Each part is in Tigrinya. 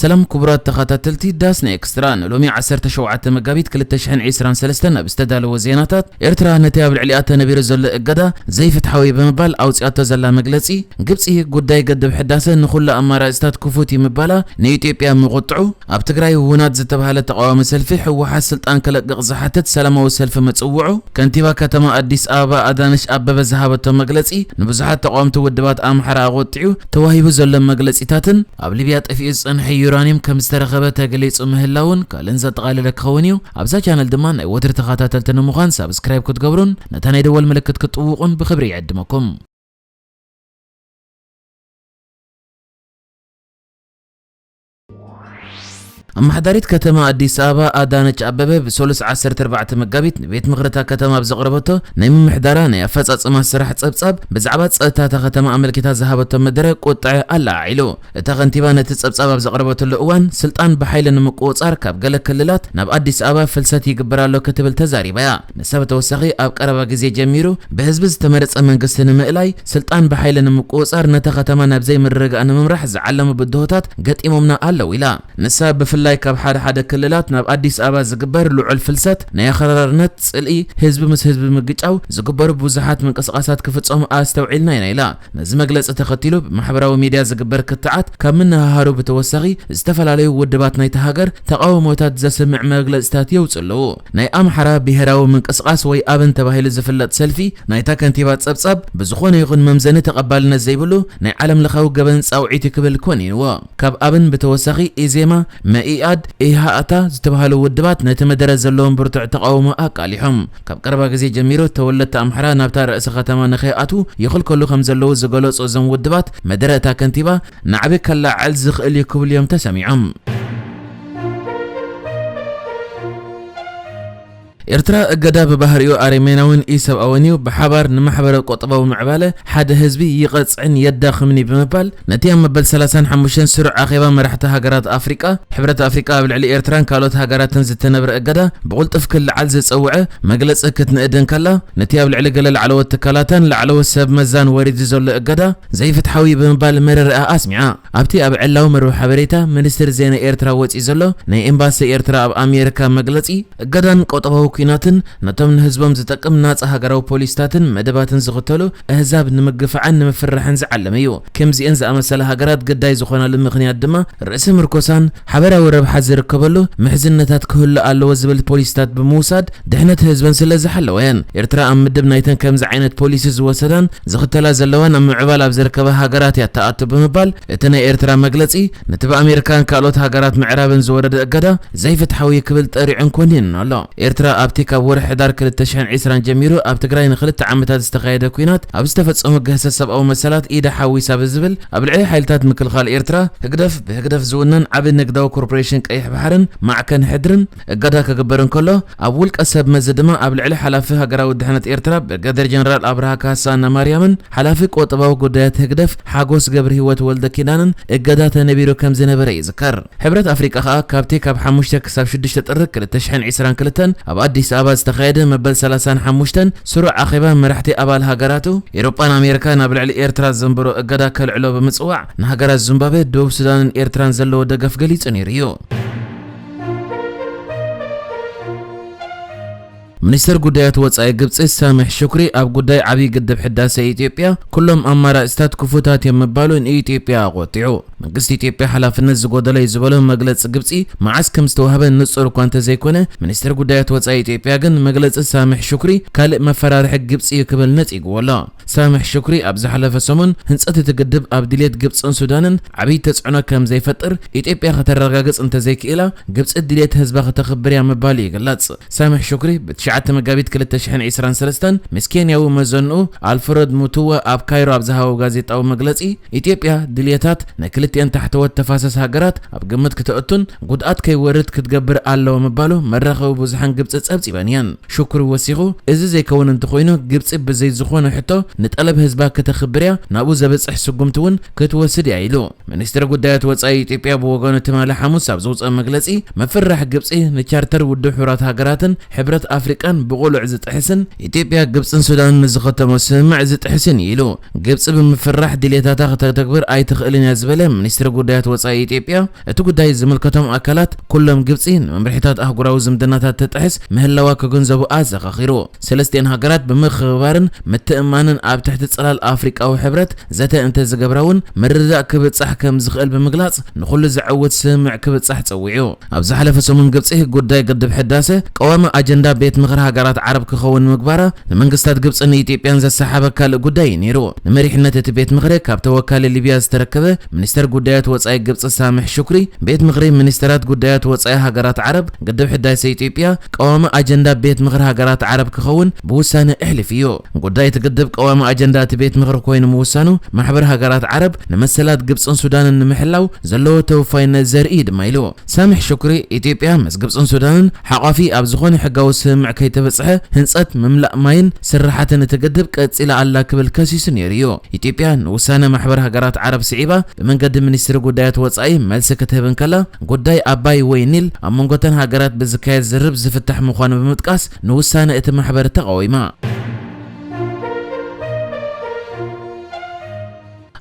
ሰላም ክቡራት ተኸታተልቲ ዳስ ናይ ኤክስትራ፣ ንሎሚ ዓሰርተ ሸውዓተ መጋቢት ክልተ ሽሕን ዕስራን ሰለስተን ኣብ ዝተዳለወ ዜናታት፣ ኤርትራ ነቲ ኣብ ልዕሊኣ ተነቢሩ ዘሎ እገዳ ዘይፍትሓዊ ብምባል ኣውጺኣቶ ዘላ መግለጺ፣ ግብጺ ጉዳይ ገድብ ሕዳሰ ንኹሉ ኣማራጺታት ክፉት እዩ ምባላ ንኢትዮጵያ ምቑጥዑ፣ ኣብ ትግራይ ውናት ዝተባህለ ተቓዋሚ ሰልፊ ህወሓት ስልጣን ክለቅቕ ዝሓትት ሰላማዊ ሰልፊ ምጽውዑ፣ ከንቲባ ከተማ ኣዲስ ኣበባ ኣዳነሽ ኣበበ ዝሃበቶ መግለጺ ንብዙሓት ተቓወምቲ ውድባት ኣምሓራ ኣቖጢዑ ተዋሂቡ ዘሎ መግለጺታትን ኣብ ሊብያ ጠፊኡ ዝጸንሐ ዩራኒየም ከም ዝተረኸበ ተገሊጹ ምህላውን ካልእን ዘጠቓለለ ክኸውን እዩ። ኣብዛ ቻነል ድማ ናይ ወትሪ ተኸታተልቲ ንምዃን ሳብስክራይብ ክትገብሩን ነታ ናይ ደወል ምልክት ክትጥውቑን ብኽብሪ ይዕድመኩም። ኣመሓዳሪት ከተማ ኣዲስ ኣበባ ኣዳነች ኣበበ ብሰሉስ ዓሰርተ ኣርባዕተ መጋቢት ንቤት ምኽሪ እታ ከተማ ኣብ ዘቕረበቶ ናይ ምምሕዳራ ናይ ኣፈጻጽማ ስራሕ ጸብጻብ ብዛዕባ ጸጥታ እታ ከተማ ኣመልኪታ ዝሃበቶ መደረ ቁጥዐ ኣለዓዒሉ። እታ ከንቲባ ነቲ ጸብጻብ ኣብ ዘቕረበትሉ እዋን፣ ስልጣን ብሓይሊ ንምቁጽጻር ካብ ገለ ክልላት ናብ ኣዲስ ኣበባ ፍልሰት ይግበር ኣሎ ክትብል ተዛሪባ እያ። ንሳ ብተወሳኺ፣ ኣብ ቀረባ ግዜ ጀሚሩ ብህዝቢ ዝተመረጸ መንግስቲ ንምእላይ ስልጣን ብሓይሊ ንምቁጽጻር ነታ ከተማ ናብ ዘይምርግጋእ ንምምራሕ ዝዓለሙ ብድሆታት ገጢሞምና ኣለዉ ኢላ። ንሳ ብፍላይ ካብ ሓደ ሓደ ክልላት ናብ ኣዲስ ኣበባ ዝግበር ልዑል ፍልሰት ናይ ኣኽራርነት፣ ጽልኢ፣ ህዝቢ ምስ ህዝቢ ምግጫው ዝግበሩ ብዙሓት ምንቅስቓሳት ክፍጸሙ ኣስተውዒልና ኢና ኢላ። ነዚ መግለጺ ተኸቲሉ ብማሕበራዊ ሚድያ ዝግበር ክትዓት ካብ ምንህሃሩ ብተወሳኺ ዝተፈላለዩ ውድባት ናይታ ሃገር ተቓውሞታት ዘስምዕ መግለጺታት የውጽኡ ኣለዉ። ናይ ኣምሓራ ብሄራዊ ምንቅስቓስ ወይ ኣብን ተባሂሉ ዝፍለጥ ሰልፊ ናይታ ከንቲባ ጸብጻብ ብዝኾነ ይኹን መምዘኒ ተቐባልነት ዘይብሉ ናይ ዓለም ለኻዊ ገበን ጻውዒት ክብል ኮኒንዎ። ካብ ኣብን ብተወሳኺ ኢዜማ፣ መኢኣድ፣ ኢሃኣታ ዝተባህሉ ውድባት ነቲ መደረ ዘለዎም ብርቱዕ ተቓውሞ ኣቃሊሖም። ካብ ቀረባ ግዜ ጀሚሩ ተወለድቲ ኣምሓራ ናብታ ርእሰ ከተማ ንኸይኣትዉ ይኽልከሉ ከም ዘለዉ ዝገለጹ እዞም ውድባት፣ መደረ እታ ከንቲባ ናዕቢ ከለዓዕል ዝኽእል እዩ ክብሉ እዮም ተሰሚዖም። ኤርትራ፣ እገዳ ብባህሪኡ ኣረሜናውን ኢሰብኣውን እዩ። ብሓባር ንማሕበረ ቁጠባዊ ምዕባለ ሓደ ህዝቢ ይቐጽዕን የዳኽምን እዩ ብምባል፣ ነቲ ኣብ መበል ሰላሳን ሓሙሽተን ስሩዕ ኣኼባ መራሕቲ ሃገራት ኣፍሪቃ፣ ሕብረት ኣፍሪቃ ኣብ ልዕሊ ኤርትራን ካልኦት ሃገራትን ዝተነብረ እገዳ ብቕልጡፍ ክለዓል ዝጸውዐ መግለጺ ክትንእድ እንከላ፣ ነቲ ኣብ ልዕሊ ገለ ላዕለዎት ትካላታን ላዕለዎት ሰብ መዛን ወሪዱ ዘሎ እገዳ ዘይፍትሓዊ እዩ ብምባል መረረኣ ኣስሚዓ። ኣብቲ ኣብ ዕላዊ መርበብ ሓበሬታ ሚኒስትሪ ዜና ኤርትራ ወጺኡ ዘሎ ናይ ኤምባሲ ኤርትራ ኣብ ኣሜሪካ መግለጺ፣ እገዳን ቁጠባዊ ኲናትን ነቶም ንህዝቦም ዝጠቅም ናጻ ሃገራዊ ፖሊሲታትን መደባትን ዝኽተሉ ኣህዛብ ንምግፋዕን ንምፍርራሕን ዝዓለመ እዩ። ከምዚኤን ዝኣመሰላ ሃገራት ግዳይ ዝኾናሉ ምኽንያት ድማ ርእሲ ምርኮሳን ሓበራዊ ረብሓ ዝርከበሉ ምሕዝነታት ክህሉ ኣለዎ ዝብል ፖሊሲታት ብምውሳድ ድሕነት ህዝበን ስለ ዝሓለወ እየን። ኤርትራ ኣብ ምድብ ናይተን ከምዚ ዓይነት ፖሊሲ ዝወሰዳን ዝኽተላ ዘለዋን ኣብ ምዕባል ኣብ ዝርከባ ሃገራት እያ ትኣቱ ብምባል እቲ ናይ ኤርትራ መግለጺ ነቲ ብኣሜሪካን ካልኦት ሃገራት ምዕራብን ዝወረደ እገዳ ዘይፍትሓዊ ክብል ጠሪዑን ኮኒኑን ኣሎ። ኤርትራ ኣብቲ ካብ ወርሒ ሕዳር ክልተ ሽሕን ዕስራን ጀሚሩ ኣብ ትግራይ ንክልተ ዓመታት ዝተኻየደ ኲናት ኣብ ዝተፈጸሙ ግህሰት ሰብኣዊ መሰላት ኢዳ ሓዊሳ ብዝብል ኣብ ልዕሊ ሓይልታት ምክልኻል ኤርትራ ህግደፍ ብህግደፍ ዝውነን ዓቢ ንግዳዊ ኮርፖሬሽን ቀይሕ ባሕርን ማዕከን ሕድርን እገዳ ክግበር እንከሎ፣ ኣብ ውልቀ ሰብ መዚ ድማ ኣብ ልዕሊ ሓላፊ ሃገራዊ ድሕነት ኤርትራ ብርጋዴር ጀነራል ኣብርሃ ካሳ ማርያምን ሓላፊ ቁጠባዊ ጉዳያት ህግደፍ ሓጎስ ገብረሂወት ወልደ ኪዳንን እገዳ ተነቢሩ ከም ዝነበረ ይዝከር። ሕብረት ኣፍሪቃ ከኣ ካብቲ ካብ ሓሙሽተ ክሳብ ሽዱሽተ ጥሪ ክልተ ሽሕን ዕስራን ክልተን ኣብ ኣዲስ ኣበባ ዝተኻየደ መበል ሰላሳን ሓሙሽተን ስሩዕ ኣኼባ መራሕቲ ኣባል ሃገራቱ ኤውሮጳን ኣሜሪካን ኣብ ልዕሊ ኤርትራ ዘንበሮ እገዳ ከልዕሎ ብምጽዋዕ፣ ንሃገራት ዚምባብዌ፣ ደቡብ ሱዳንን ኤርትራን ዘለዎ ደገፍ ገሊጹ ነይሩ እዩ። ሚኒስተር ጉዳያት ወጻኢ ግብጺ ሳምሕ ሹክሪ ኣብ ጉዳይ ዓብዪ ግድብ ሕዳሰ ኢትዮጵያ ኩሎም ኣማራጺታት ክፉታት እዮም ምባሉ ንኢትዮጵያ ኣቖጢዑ። መንግስቲ ኢትዮጵያ ሓላፍነት ዝጎደሎ እዩ ዝበሎ መግለጺ ግብጺ መዓስ ከም ዝተዋህበ ንጹር እኳ እንተዘይኮነ፣ ሚኒስተር ጉዳያት ወጻኢ ኢትዮጵያ ግን መግለጺ ሳምሕ ሹክሪ ካልእ መፈራርሒ ግብጺ እዩ ክብል ነጺግዎ ኣሎ። ሳምሕ ሹክሪ ኣብ ዝሓለፈ ሰሙን ህንጸት እቲ ግድብ ኣብ ድሌት ግብጽን ሱዳንን ዓብዪ ተጽዕኖ ከም ዘይፈጥር ኢትዮጵያ ከተረጋግጽ እንተዘይክኢላ፣ ግብጺ ድሌት ህዝባ ከተኽብር እያ ምባሉ ይግለጽ። ሳምሕ ሹክሪ ብትሽዓተ መጋቢት ክልተ ሽሕን ዕስራን ሰለስተን ምስ ኬንያዊ መዘንኡ ኣልፍረድ ሙቱወ ኣብ ካይሮ ኣብ ዝሃቦ ጋዜጣዊ መግለጺ፣ ኢትዮጵያ ድልየታት ናይ ክልቲኤን ታሕተዎት ተፋሰስ ሃገራት ኣብ ግምት ክተእቱን ጉድኣት ከይወርድ ክትገብር ኣለዎ ምባሉ መራኸቢ ብዙሓን ግብጺ ጸብጺበን እየን። ሹክሪ ወሲኹ፣ እዚ ዘይከውን እንተኾይኑ ግብጺ ብዘይ ዝኾነ ሕቶ ንጠለብ ህዝባ ክተኽብር እያ፣ ናብኡ ዘብጽሕ ስጉምቲ እውን ክትወስድ እያ ኢሉ። ሚኒስትሪ ጉዳያት ወጻኢ ኢትዮጵያ ብወገኑ ትማሊ ሓሙስ ኣብ ዘውጽኦ መግለጺ፣ ምፍርራሕ ግብጺ ንቻርተር ውድብ ሕቡራት ሃገራትን ሕብረት ኣፍሪቃ ምዕቃን ብቕሉዕ ዝጥሕስን ኢትዮጵያ፣ ግብጽን ሱዳንን ንዝኸተሞ ስምምዕ ዝጥሕስን እዩ ኢሉ። ግብጺ ብምፍራሕ ድሌታታ ከተተግብር ኣይትኽእልን እያ ዝበለ ሚኒስትሪ ጉዳያት ወጻኢ ኢትዮጵያ፣ እቲ ጉዳይ ዝምልከቶም ኣካላት ኩሎም ግብጺ ንመምርሒታት ኣህጉራዊ ዝምድናታት ትጥሕስ ምህላዋ ክግንዘቡ ኣዘኻኺሩ። ሰለስቲኤን ሃገራት ብምኽብባርን ምትእምማንን ኣብ ትሕቲ ጽላል ኣፍሪቃዊ ሕብረት ዘተ እንተዝገብራ እውን ምርድዳእ ክብጻሕ ከም ዝኽእል ብምግላጽ ንኹሉ ዘዕውት ስምምዕ ክብጻሕ ጸዊዑ። ኣብ ዝሓለፈ ሰሙን ግብጺ ጉዳይ ግድብ ሕዳሰ ቀዋሚ ኣጀንዳ ቤት ምኽሪ ሃገራት ዓረብ ክኸውን ምግባራ ንመንግስታት ግብጽን ኢትዮጵያን ዘሰሓበ ካልእ ጉዳይ እዩ ነይሩ። ንመሪሕነት እቲ ቤት ምኽሪ ካብ ተወካሊ ሊብያ ዝተረከበ ሚኒስተር ጉዳያት ወጻኢ ግብጺ ሳምሕ ሹክሪ፣ ቤት ምኽሪ ሚኒስተራት ጉዳያት ወጻኢ ሃገራት ዓረብ ግድብ ሕዳሰ ኢትዮጵያ ቀዋሚ ኣጀንዳ ቤት ምኽሪ ሃገራት ዓረብ ክኸውን ብውሳነ ኣሕሊፉ እዩ። ጉዳይ እቲ ግድብ ቀዋሚ ኣጀንዳ እቲ ቤት ምኽሪ ኮይኑ ምውሳኑ፣ ማሕበር ሃገራት ዓረብ ንመሰላት ግብጽን ሱዳንን ንምሕላው ዘለዎ ተወፋይነት ዘርኢ እዩ ድማ ኢሉ። ሳምሕ ሹክሪ፣ ኢትዮጵያ ምስ ግብጽን ሱዳንን ሓቋፊ ኣብ ዝኾነ ሕጋዊ ስምምዕ ከይተበጽሐ ህንጸት፣ ምምላእ ማይን ስራሓትን እቲ ግድብ ቀጺላ ኣላ ክብል ከሲሱ ነይሩ እዩ። ኢትዮጵያ ንውሳነ ማሕበር ሃገራት ዓረብ ስዒባ ብመንገዲ ሚኒስትሪ ጉዳያት ወጻኢ መልሲ ክትህብ እንከላ፣ ጉዳይ ኣባይ ወይ ኒል ኣብ መንጎተን ሃገራት ብዝካየድ ዝርርብ ዝፍታሕ ምዃኑ ብምጥቃስ ንውሳነ እቲ ማሕበር ተቓዊማ።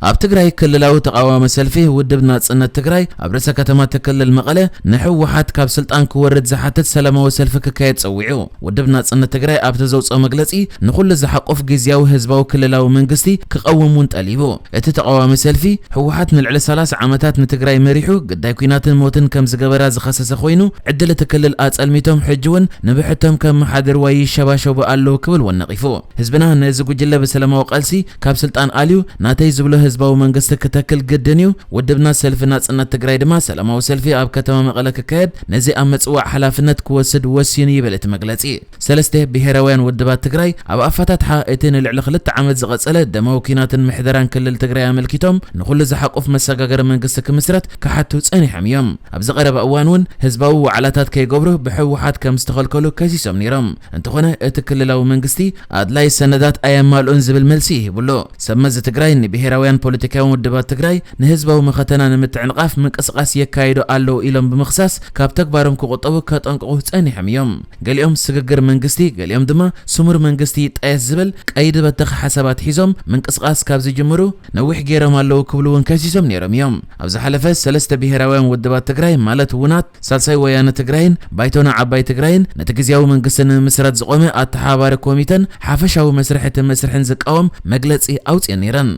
ኣብ ትግራይ ክልላዊ ተቓዋሚ ሰልፊ ውድብ ናጽነት ትግራይ ኣብ ርእሰ ከተማ እቲ ክልል መቐለ ንህወሓት ካብ ስልጣን ክወርድ ዝሓትት ሰላማዊ ሰልፊ ክካየድ ጸዊዑ። ውድብ ናጽነት ትግራይ ኣብቲ ዘውፅኦ መግለፂ ንኹሉ ዝሓቁፍ ግዝያዊ ህዝባዊ ክልላዊ መንግስቲ ክቐውም እውን ጠሊቡ። እቲ ተቓዋሚ ሰልፊ ህወሓት ንልዕሊ ሰላሳ ዓመታት ንትግራይ መሪሑ ግዳይ ኲናትን ሞትን ከም ዝገበራ ዝኸሰሰ ኮይኑ ዕድል እቲ ክልል ኣፀልሚቶም ሕጂ እውን ንብሕቶም ከመሓድርዋ ይሸባሸቡ ኣለዉ ክብል እውን ነቒፉ። ህዝብና ነዚ ጉጅለ ብሰላማዊ ቃልሲ ካብ ስልጣን ኣልዩ ናተይ ዝብሎ ህዝባዊ መንግስቲ ክተክል ግድን እዩ። ውድብና ሰልፊ ናጽነት ትግራይ ድማ ሰላማዊ ሰልፊ ኣብ ከተማ መቐለ ክካየድ ነዚ ኣብ ምጽዋዕ ሓላፍነት ክወስድ ወሲኑ ይብል እቲ መግለጺ። ሰለስተ ብሄራውያን ውድባት ትግራይ ኣብ ኣፈታትሓ እቲ ንልዕሊ ክልተ ዓመት ዝቐጸለ ደማዊ ኲናትን ምሕደራን ክልል ትግራይ ኣመልኪቶም ንኹሉ ዝሓቁፍ መሰጋገሪ መንግስቲ ክምስረት ክሓቱ ጸኒሖም እዮም። ኣብዚ ቀረባ እዋን እውን ህዝባዊ ዋዕላታት ከይገብሩ ብህወሓት ከም ዝተኸልከሉ ከሲሶም ነይሮም። እንተኾነ እቲ ክልላዊ መንግስቲ ኣድላይ ሰነዳት ኣየማልኡን ዝብል መልሲ ይህብሎ። ሰብ መዚ ትግራይ ንብሄራውያን ፖለቲካውያን ውድባት ትግራይ ንህዝባዊ መኸተና ንምትዕንቓፍ ምንቅስቓስ የካይዱ ኣለዉ ኢሎም ብምኽሳስ ካብ ተግባሮም ክቑጠቡ ከጠንቅቑ ጸኒሖም እዮም። ገሊኦም ስግግር መንግስቲ፣ ገሊኦም ድማ ስሙር መንግስቲ ይጣየስ ዝብል ቀይዲ በተኺ ሓሳባት ሒዞም ምንቅስቓስ ካብ ዝጅምሩ ነዊሕ ገይሮም ኣለዉ ክብሉ እውን ከሲሶም ነይሮም እዮም። ኣብ ዝሓለፈ ሰለስተ ብሄራውያን ውድባት ትግራይ ማለት ውናት፣ ሳልሳይ ወያነ ትግራይን ባይቶና ዓባይ ትግራይን ነቲ ግዝያዊ መንግስቲ ንምምስራት ዝቖመ ኣተሓባባሪ ኮሚተን ሓፈሻዊ መስርሕ እቲ መስርሕን ዝቃወም መግለጺ ኣውፅኤን ነይረን።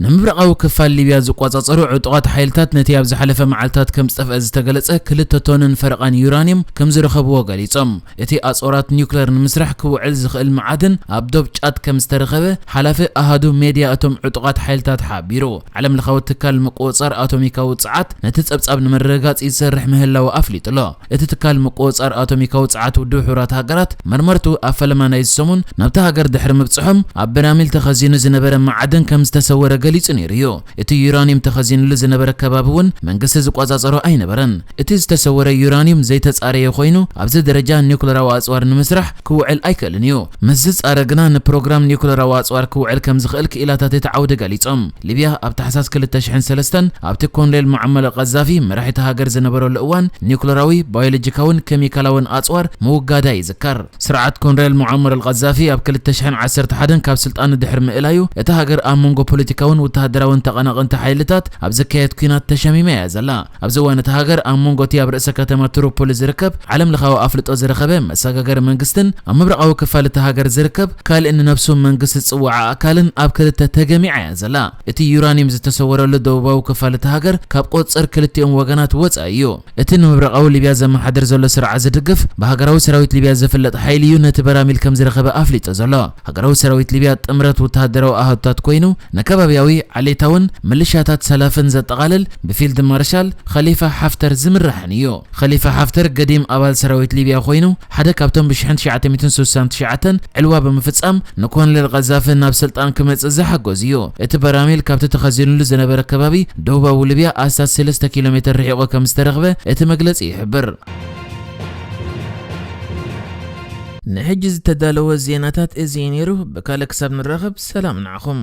ንምብራቓዊ ክፋል ሊብያ ዝቆጻጸሩ ዕጡቓት ሓይልታት ነቲ ኣብ ዝሓለፈ መዓልታት ከም ዝጠፍአ ዝተገለጸ ክልተ ቶንን ፈረቓን ዩራንየም ከም ዝረኸብዎ ገሊጾም። እቲ ኣጽዋራት ኒውክለር ንምስራሕ ክውዕል ዝኽእል መዓድን ኣብ ዶብ ጫድ ከም ዝተረኸበ ሓላፊ ኣሃዱ ሜድያ እቶም ዕጡቓት ሓይልታት ሓቢሩ። ዓለም ለኻዊ ትካል ምቁጽጻር ኣቶሚካዊ ጸዓት ነቲ ጸብጻብ ንምርግጋጽ ይሰርሕ ምህላዉ ኣፍሊጡ ኣሎ። እቲ ትካል ምቁጽጻር ኣቶሚካዊ ጸዓት ውድብ ሕቡራት ሃገራት መርመርቱ ኣብ ፈለማ ናይዚ ሰሙን ናብታ ሃገር ድሕሪ ምብጽሖም ኣብ በራሚል ተኸዚኑ ዝነበረ መዓድን ከም ዝተሰወረ ገሊጹ ነይሩ እዩ። እቲ ዩራንየም ተኸዚንሉ ዝነበረ ከባቢ እውን መንግስቲ ዝቆጻጸሮ ኣይነበረን። እቲ ዝተሰወረ ዩራንየም ዘይተጻረየ ኮይኑ ኣብዚ ደረጃ ኒውክለራዊ ኣጽዋር ንምስራሕ ክውዕል ኣይክእልን እዩ። ምስ ዝጻረ ግና ንፕሮግራም ኒውክለራዊ ኣጽዋር ክውዕል ከም ዝኽእል ክኢላታት እቲ ዓውዲ ገሊጾም። ሊብያ ኣብ ታሕሳስ ክልተ ሽሕን ሰለስተን ኣብቲ ኮሎኔል ሙዓመር ቀዛፊ መራሒቲ ሃገር ዝነበረሉ እዋን ኒውክለራዊ፣ ባዮሎጂካውን ኬሚካላውን ኣጽዋር ምውጋዳ ይዝከር። ስርዓት ኮሎኔል ሙዓመር ኣልቀዛፊ ኣብ ክልተ ሽሕን ዓሰርተ ሓደን ካብ ስልጣን ድሕሪ ምእላዩ፣ እታ ሃገር ኣብ መንጎ ፖለቲካውን ወተሃደራውን ተቐናቐንቲ ሓይልታት ኣብ ዝካየድ ኲናት ተሸሚማ እያ ዘላ። ኣብዚ እዋን እታ ሃገር ኣብ መንጎ እቲ ኣብ ርእሰ ከተማ ትሪፖሊ ዝርከብ ዓለም ለኻዊ ኣፍልጦ ዝረኸበ መሰጋገሪ መንግስትን ኣብ ምብራቓዊ ክፋል እታ ሃገር ዝርከብ ካልእ ንነብሱ መንግስቲ ዝጽውዓ ኣካልን ኣብ ክልተ ተገሚዓ እያ ዘላ። እቲ ዩራኒየም ዝተሰወረሉ ደቡባዊ ክፋል እታ ሃገር ካብ ቁጽጽር ክልቲኦም ወገናት ወጻኢ እዩ። እቲ ንምብራቓዊ ሊብያ ዘመሓድር ዘሎ ስርዓት ዝድግፍ ብሃገራዊ ሰራዊት ሊብያ ዝፍለጥ ሓይሊ እዩ ነቲ በራሚል ከም ዝረኸበ ኣፍሊጡ ዘሎ። ሃገራዊ ሰራዊት ሊብያ ጥምረት ወተሃደራዊ ኣሃዱታት ኮይኑ ንከባብያዊ ዓሌታውን ምልሻታት ሰላፍን ዘጠቓልል ብፊልድ ማርሻል ኸሊፋ ሓፍተር ዝምራሕን እዩ። ኸሊፋ ሓፍተር ገዲም ኣባል ሰራዊት ሊብያ ኮይኑ ሓደ ካብቶም ብሽሕን ትሽዓተ ሚእትን ስሳን ትሽዓተን ዕልዋ ብምፍጻም ንኮሎኔል ቀዛፊ ናብ ስልጣን ክመጽእ ዝሓገዙ እዩ። እቲ በራሚል ካብቲ ተኸዚኑሉ ዝነበረ ከባቢ ደቡባዊ ሊብያ ኣስታት ሰለስተ ኪሎ ሜትር ርሒቑ ከም ዝተረኽበ እቲ መግለጺ ይሕብር። ንሕጂ ዝተዳለወ ዜናታት እዚ እዩ ነይሩ። ብካልእ ክሳብ ንራኸብ ሰላም ንዓኹም።